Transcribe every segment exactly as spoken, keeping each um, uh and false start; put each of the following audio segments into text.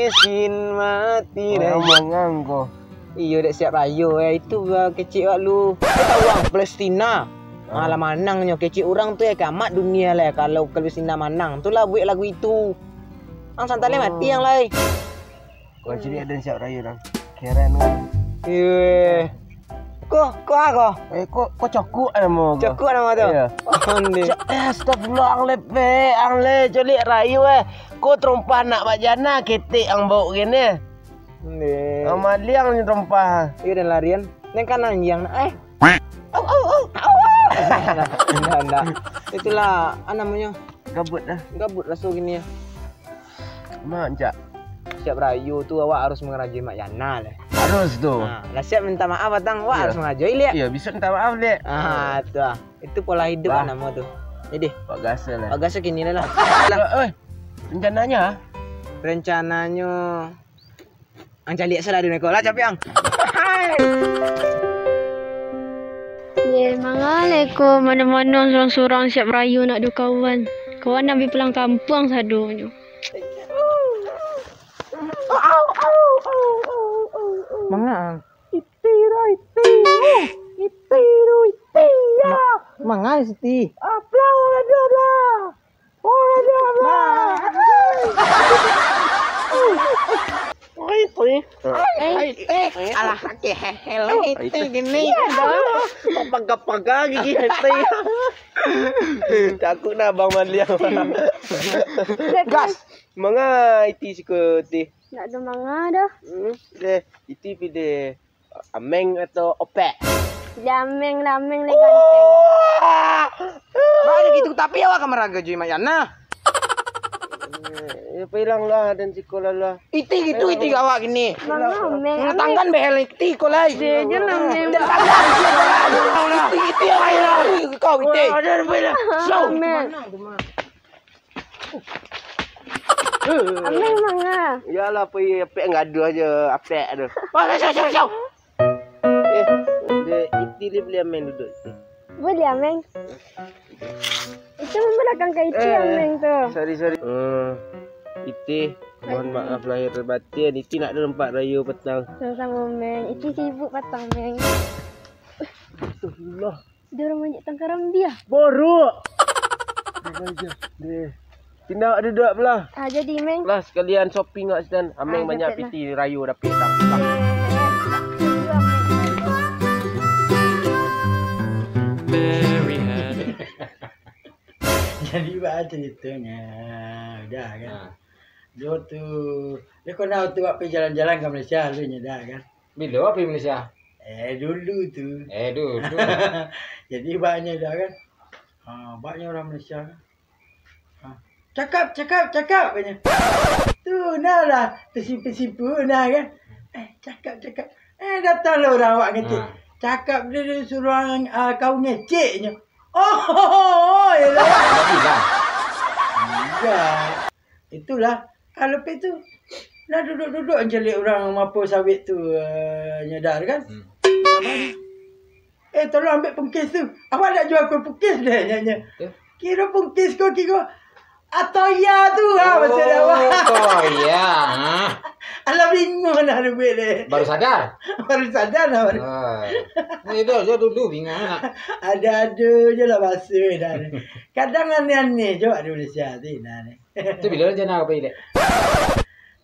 Miskin mati dah. Orang mangang ko. Iyo, dek siap rayo, eh. Itu, ah, kecek wak lu. Kau tahu ang Palestina? Ah. Alah manangnyo kecek urang tu, eh, kiamat dunia lah kalau Palestina manang. Tu lah buek lagu itu. Ang santai lai mati ang lai. Kau cari ada siap rayo dah. Keren kan? Iyo. Ko, ko a ko? Eh, ko, ko cokok namo ko? Cokok namo tu? Iyo. Onde. Cok, eh, astagfirullah, ang le, pe, ang le, colik rayu, eh. Ko terompah anak bak jana, ketek ang baok kene. Onde. Ang maliang ni terompah. Iyo, dan larian. Neng kan anjiang nak, eh. Au, au, au, au. Ndak, ndak. Itulah, ah, namonyo. Gabut dah. Gabut raso kini, ah. Mak, Cak. Siap rayo tu awak harus mangarajoi Mak Yana lah. Harus tu. Ha, lah siap minta maaf patang, awak harus mangarajoi, Lek. Iyo, bisa minta maaf, Lek. Ah, tu ah. Itu pola hidup lah namo tu. Jadi, Pak Gasa lah. Pak Gasa kini lah. Lah. Oi, rencananyo? Rencananyo, ang caliak salah dulu ko lah, capek ang. Ye, manga le ko mano-mano surang-surang siap rayo nak do kawan. Kawan nak bi pulang kampuang sadonyo. Manga ang? Iti lah, iti. Iti tu, iti ya. Ma-, manga Siti? Aplau lah dah. Oi, dah, dah. Oi, oi. Eh, eh, alah, kaki hehel, eh, itu gini. Paga-paga gigi hete. Takut nah abang maliang. Gas. Manga iti siko ti? Ndak ado manga doh. Hmm, deh, iti pi deh. Ameng atau opek? Pilih ameng lah, ameng lah ganteng. Wah! Baru gitu, tapi awak ka marajoi Mak Yana. Eh, ya, hilang lah dan sikolah lah. Iti gitu, iti awak gini. Manga ameng. Tangkan behel iti ko lai. Dia je lah ameng. Iti, iti, ayo, kau iti. Wah, ada, ada, ada. So, ameng. Ameng manga. Iyalah, pai apek gaduah je apek tu. Oh, siap, siap, siap. Eh, dek, iti dia beli ameng duduk tu. Boleh, ameng. Itu belakang ka iti, eh, ameng tu. Sorry, sorry. Eh, iti, mohon maaf lahir batin. Iti nak ado nampak rayo patang. Samo-samo, meng. Iti sibuk patang, meng. Astagfirullah. Ado urang manjek tangkaram dia. Borok. Deh. Pindah awak duduak pulo. Ah, jadi, meng. Lah, sakalian shopping awak sinan. Ameng banyak piti rayo dapek tang. Lah. Jadi, baa caritonyo? Udah, kan? Ah. Dio tu, dio kona tu awak pai jalan-jalan ka Malaysia dulu nyo, dah, kan? Bilo awak pai Malaysia? Eh, dulu tu. Eh, dulu. Jadi, banyak dah, kan? Ha, banyak urang Malaysia, kan? Ha. "Cakap, cakap, cakap," katanya. Tu, nah lah, tersipu-sipu, nah, kan? Eh, cakap, cakap. Eh, datanglah urang awak ngetik. Ha. Cakap dia, dia suruh orang, ah, kau ngecek je. Oh, oh, oh, oh, yelah. Tidak. Itulah. Kalau pai tu, nah duduk-duduk aja liek urang mapo sawit tu, eh, nyadar kan? Hmm. "Eh, tolong ambiak pungkis tu. Awak nak jua kuih pungkis deh," nyo, nyo. Eh? Kiro pungkis ko kiro Atoya tu, ha, maksud awak. Oh, Atoya, ha. Alah, bingung dah duit deh. Baru sadar? Baru sadar dah, baru. Ah. Ni dah, dah dulu bingung nak. Ada-ada je lah bahasa dah ni. Kadang aneh-aneh je di Malaysia tu, nah ni. Tu bilo rencana ka pai, Dek?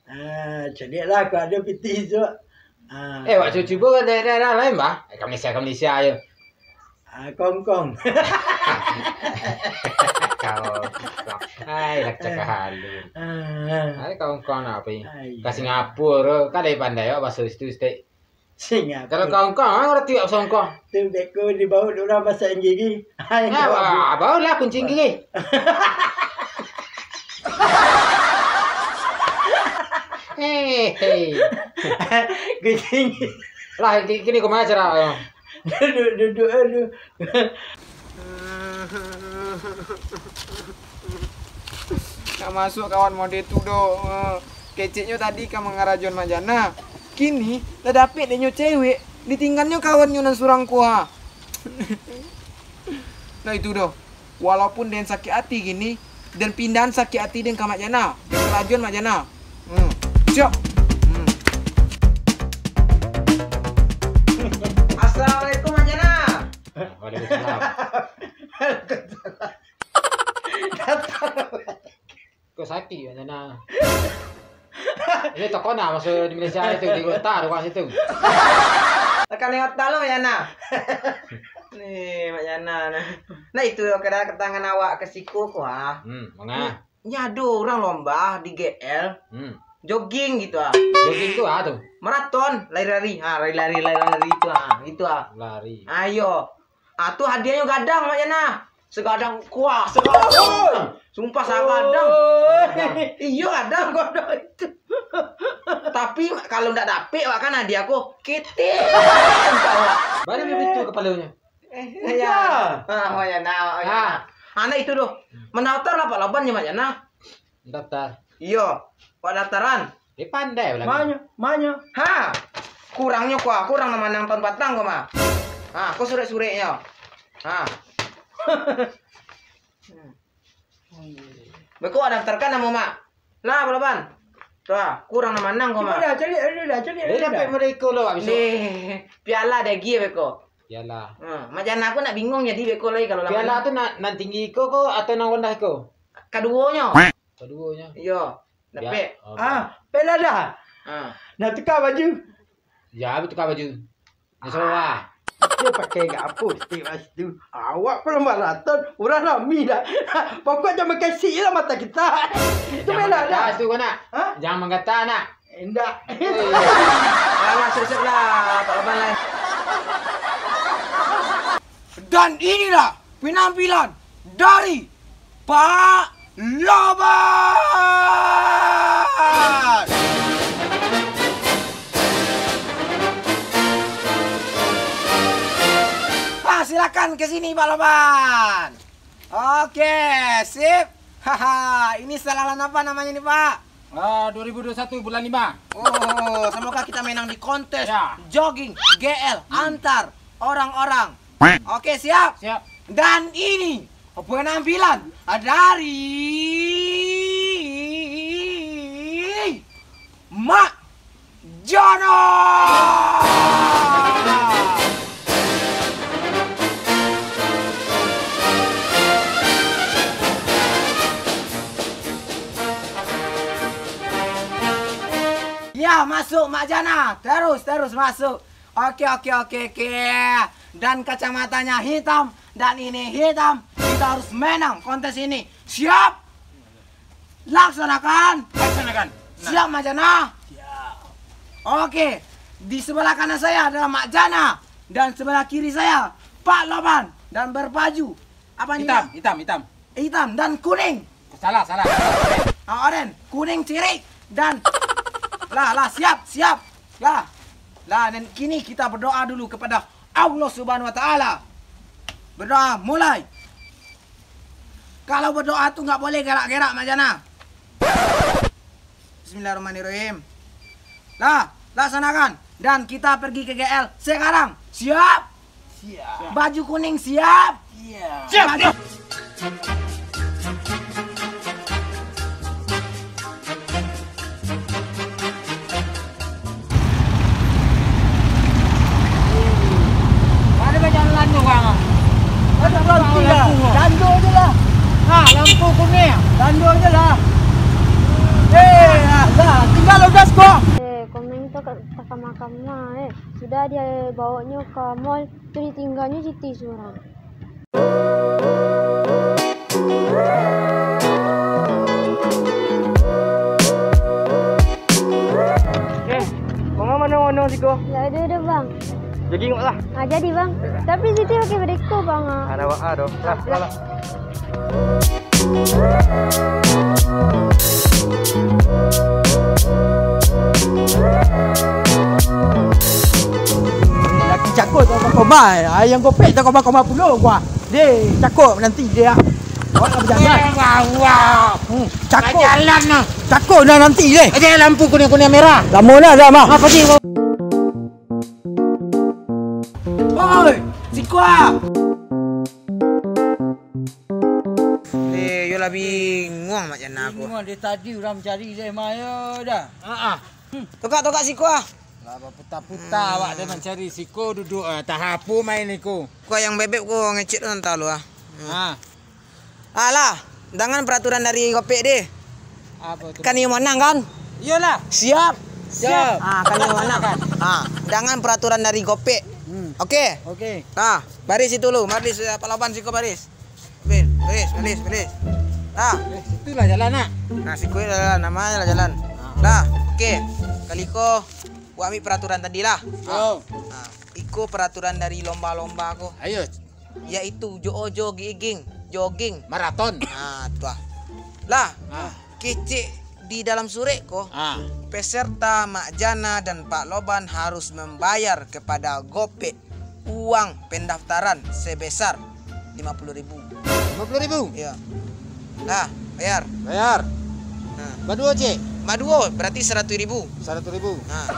Ah, caliak lah, kalau ada piti tu. Ah. Eh, wak cubo ka daerah-daerah lain, bah? Eh, ka Malaysia, ka Malaysia je. Ah, Hong Kong. Ka Hong Kong. Hai, lah cakap halu. Ah. Hai, ka Hong Kong nak pai? Ai, ka Singapura, kan dari pandai awak bahasa situ, Stek. Singapura. Kalau ka Hong Kong, ah, reti awak bahasa Hong Kong. Tu beko dibawa dek urang bahasa Inggris. Hai, nah, ba-, bawa lah kunci Inggris. Hei, hei. Kunci Inggris. Lah, ki-, kini kau macam mana? Duduk, duduk, aduh. Nak masuak kawan mode tu doh. Keceknyo tadi ka mangarajoan Mak Jana. Kini, lah dapek dek nyo cewek, ditinggannyo kawannyo nan surang ko ha. Nah itu doh. Walaupun den sakik ati kini, den pindahan sakik ati den ka Mak Jana. Den karajoan Mak Jana. Hmm. Siap. Hmm. Assalamualaikum, Mak Jana. Waalaikumsalam. Kok sakik, Mak Jana? Ini toko nah, maso di Malaysia itu, di kota, di situ. Tekan lewat dalam, Mak Jana. Nih, Mak Jana, nah. Nah, itu, kada ketangan awak ke siku, ko, ah. Hmm, manga? Nyo ado urang lomba di G L. Hmm. Jogging gitu ah. Jogging tu ah tu. Maraton, lari-lari. Ha, lari-lari, lari-lari itu ah, gitu ah. Lari. Ayo. Ah, tu hadiahnyo gadang, Mak Jana. Segadang kuah, segadang. Oi. Sumpah, sagadang. Oi. Iyo, gadang, gadang itu. Tapi kalau ndak dapek, wak kan hadiah ko, kitik. Baliak batua kapalonyo. Eh, iya. Ah, Mak Jana, Mak Jana. Ah. Anak itu doh. Mandaftar lah, Pak Laban, ya, Mak Jana. Daftar. Iyo, Pak daftaran. Dia pandai lah. Manyo, manyo. Ha. Kurangnyo ko, kurang nan manang tahun patang ko mah. Ha, ko surek-sureknyo. Ha. Beko daftarkan namo, Mak. Lah, Pak Laban. Tu ah, kurang nan manang ko, Mak. Cubo dah, caliak dulu dah, caliak dulu dah. Dia dapek model iko lo, Mak, besok. Nih, piala dagi beko. Piala. Ha, Mak Jana ko nak bingung jadi beko lai kalau lawan. Piala tu nan, nan tinggi iko ko atau nan randah iko? Kaduonyo. Kaduonyo. Iyo, dapek. Oh, ah, piala dah. Ha. Nak tukar baju. Ya, abih tukar baju. Nyo soroah. Dia pakai gak apa setiap hari tu? Awak pun maraton, urang rami dah. Pokok jan makai sik lah mata kita. Tu bela dah. Jangan manggatai tu kau nak. Ha? Jangan manggatai nak. Indak. Alah, siap-siap lah, Pak Laban lah. Dan inilah penampilan dari Pak Laban. Ah, silakan ke sini, Pak Laban. Oke, sip. Haha, ini salalan apa namanya ini, Pak? Ah, dua ribu dua puluh satu bulan lima. Oh, semoga kita menang di kontes jogging G L antar orang-orang. Oke, siap? Siap. Dan ini penampilan dari Mak Jana. Ya, masuk Mak Jana. Terus, terus masuk. Oke, oke, oke, oke. Dan kacamatanya hitam, dan ini hitam. Kita harus menang kontes ini. Siap? Laksanakan. Laksanakan. Nah. Siap, Mak Jana? Siap. Oke. Di sebelah kanan saya adalah Mak Jana. Dan sebelah kiri saya, Pak Laban. Dan berbaju apa ini, Pak? Hitam, hitam, hitam. Hitam dan kuning. Salah, salah. Ah, oren, kuning cirik dan lah, lah, siap, siap. Lah. Lah, dan kini kita berdoa dulu kepada Allah Subhanahu wa Taala. Berdoa, mulai. Kalau berdoa tu nggak boleh gerak-gerak, Mak Jana. Bismillahirrahmanirrahim. Lah, laksanakan. Dan kita pergi ke G L sekarang. Siap? Siap. Baju kuning siap? Siap. Siap. Baju Ada banyak lampu, Bang. Ada lampu lah. Lampu, Bang. Tando je lah. Ha, lampu kuning. Tando je lah. Eh, lah, lah. Tinggal udah kok. Eh, komeng tu kat takama-kama, eh. Sudah dia bawanyo ka mall, tu ditinggalnyo Siti surang. Eh, manga mano-mano siko? Lah, ado, ado, Bang. Jadi, ngok lah. Ah, jadi, Bang. Tapi Siti pakai badeko, Bang, ah. Ada, Bang, ah, doh. Lah, lah, lah. Laki cakok tak koma-koma, ayam gopek tak koma-koma pulo gua. Deh, cakok nanti dia. Awak nak berjalan. Eh, wah, wah. Hmm, cakok. Jalan nah. Cakok dah nanti deh. Ada lampu kuning-kuning merah. Lama dah, dah mah. Apa sih? Oi, siko ah. Eh, yo Lah bingung Mak Jana ko. Bingung, dari tadi urang mancari deh, mayo dah. Ah, ah. Tokak, tokak siko ah. Lah baputa-puta awak deh mancari siko duduak, ah, tahapu main iko. Ko ayang bebek ko ngecek tu antah lu ah. Hmm. Ah. Alah, dengan peraturan dari Gopek deh. Apa tu? Kan iyo manang kan? Iyolah. Siap. Siap. Ah, kan iyo manang kan? Ah, dengan peraturan dari Gopek. Hmm. Oke. Oke. Nah, baris itu lu, baris, eh, Pak Laban siko baris. Baris, baris, baris, baris. Nah. Eh, situlah jalan, nak. Nah, siko lah jalan, namanya lah jalan. Ah. Nah, oke. Kaliko, buat ambil peraturan tadi lah. Yo. Nah, iko peraturan dari lomba-lomba ko. Ayo. Yaitu jo-, jogging, jogging. Maraton. Nah, tu ah. Lah, ah, kecek di dalam surek ko, ah, peserta Mak Jana dan Pak Loban harus membayar kepada Gopek uang pendaftaran sebesar lima puluh ribu. Lima puluh ribu? Iya. Nah, bayar. Bayar. Nah. Baduo, cek? Baduo, berarti seratus ribu. Seratus ribu. Nah.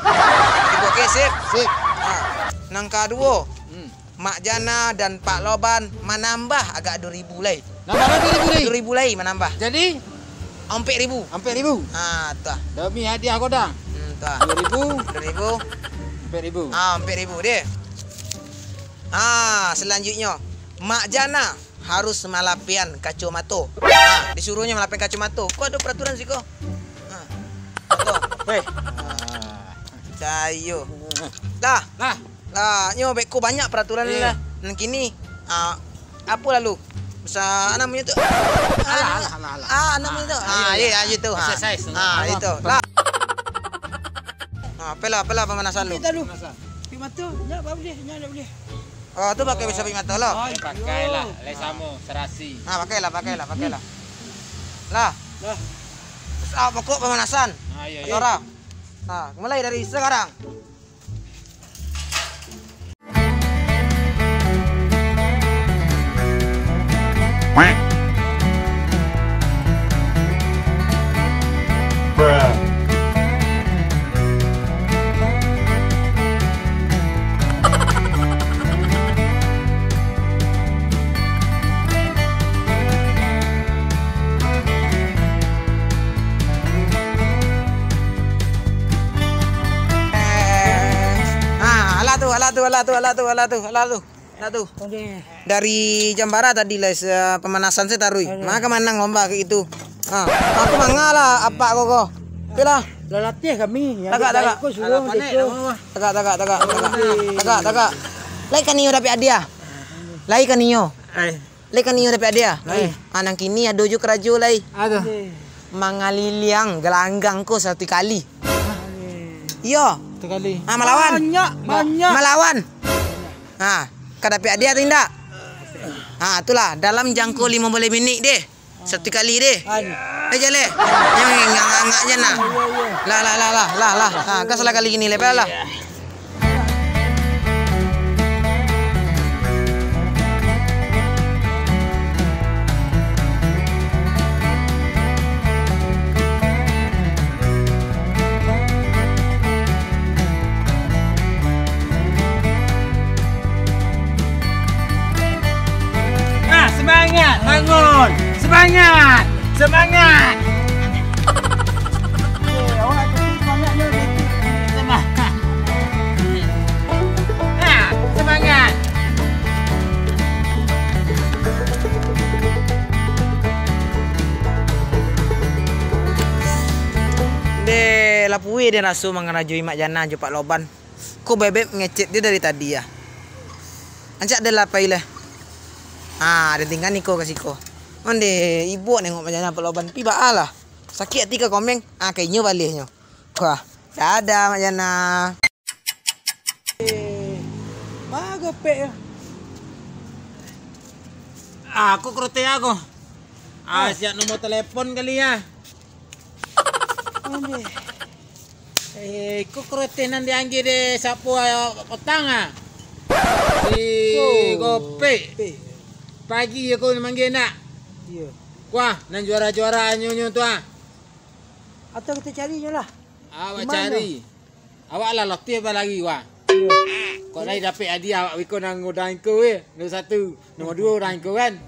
Oke, sip. Sip. Nah, nang kaduo, hmm. Mak Jana dan Pak Loban manambah agak duo ribu lai. Nambah duo ribu lai? Duo ribu lai manambah. Jadi? Ampek ribu. Ampek ribu? Ha, tu ah. Demi hadiah ko dah. Hmm, tu ah. Duo ribu. Duo ribu. Ampek ribu. Ah, ampek ribu deh. Ah, selanjutnyo, Mak Jana harus malapian kacomato. Ah, disuruhnyo malapian kacomato. Ko ado peraturan siko? Ah. Hei. Ah. Cayo. Dah. Nah. Lah, nyo beko banyak peraturan. Iyo. Lah. Nan kini, ah, apo lalu? Sa-, namonyo tu? Alah, alah, alah, alah. Ah, namonyo tu? Ah, ah, iyo, iyo, ah, iyo tu. Ah. Exercise. Ah, alah. Itu. Lah. Ah, apolah, apolah pemanasan lu? Kita lu. Pemanasan. Pik mato, nyak, ndak buliah, nyak, ndak buliah. Oh, tu pakai bisa pik mato lo? Oh, iyo. Pakailah, lai samo, serasi. Ah, pakailah, pakailah, pakailah. Lah. Lah. Terus, ah, pokok pemanasan. Ah, iyo, iyo. Ora. Ah, mulai dari sekarang. Ah, alah tu, alah tu, alah tu, alah tu, alah tu, alah tu. Nah tu. Oke. Dari jam bara tadi lah, se-, pemanasan se taruih. Oke. Manga ka manang lomba kayak itu. Ha, aku manga lah apak ko ko. Oke lah. Lah latiah kami. Tagak, tagak. Tagak, tagak, tagak. Tagak, tagak. Lai kan iyo dapek hadiah. Lai kan iyo. Lai kan iyo dapek hadiah. Lai. Ha, nan kini ado jo karajo lai. Ado. Mangaliliang galanggang ko satu kali. Iyo. Satu kali. Ha, malawan. Banyak, banyak. Malawan. Ha, ka dapek hadiah atau indak? Ha, itulah, dalam jangko limo baleh minik deh. Satu kali deh. Aduh. Eh, jaleh. Jangan ngangak-ngangak je nah. Iya, iya. Lah, lah, lah, lah, lah, lah. Ha, gas lah kali ini, lepas lah. Ah, semangat, bangun. Semangat, semangat. Eh, awak tu semangat ni, Dik. Semangat. Ah, semangat. Deh, lah puih deh raso mangarajoi Mak Jana jo Pak Loban. Ko bebek ngecek deh dari tadi, ah. Ancak deh lah pai lah. Ah, den tingga niko ka siko. Onde, ibo nengok Mak Jana Pak Loban, pi baa lah. Sakik ati ka komeng, ah, ka inyo balehnyo. Wah, dadah Mak Jana. Eh, ma Gopek yo? Ah, aku krute aku. Ah, siap nomor telepon kali ya. Onde. Eh, iko krute nan diangge dek sapo, ah, petang, ah? Si Gopek. Gopek. Pagi ko mangge nak? Iyo. Wah, nan juara-juara nyo, nyo tu, ah. Atau kita cari nyo lah. Awak cari. Awak lah lotih balari, wah. Iyo. Kok lai dapek hadiah awak beko nan urang iko, eh. Nomor satu, nomor duo urang iko kan.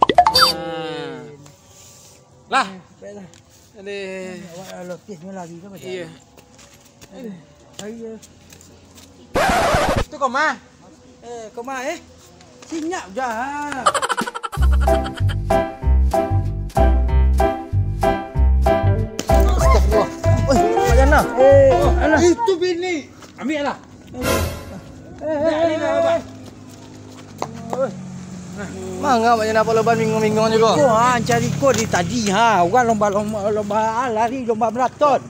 Ah. Lah. Baiklah. Aduh. Awak lah lokisnyo lari ke, Pak? Iya. Aduh. Ayo. Tu kau mah. Eh, kau mah, eh. Sinyap dah. Astagfirullah. Oi, Mak Jana. Eh, alah. Itu bini. Ambil lah. Eh, eh, eh, eh. Manga Mak Jana Pak Loban bingong-bingong jugo? Ko ha, cari ko di tadi ha. Urang lomba, lomba, lomba, ah, lari, lomba maraton.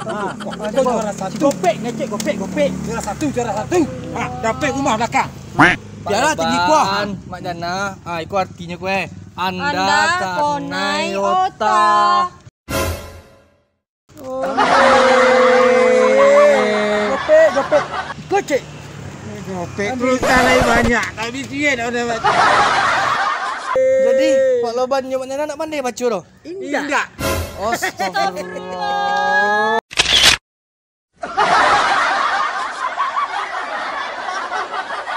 Ha, ko juara satu. Gopek, ngecek gopek, gopek. Juara satu, juara satu. Ha, dapek rumah balakang. Piala tinggi kuah. Mak Jana, ha, iko artinyo kueh. Anda kanai ota. Gopek, gopek. Gocek. Gopek pulsa lai banyak, tapi duit dah banyak. Jadi, Pak Loban jo Mak Nana nak pandai baco tu? Indak. Astagfirullah.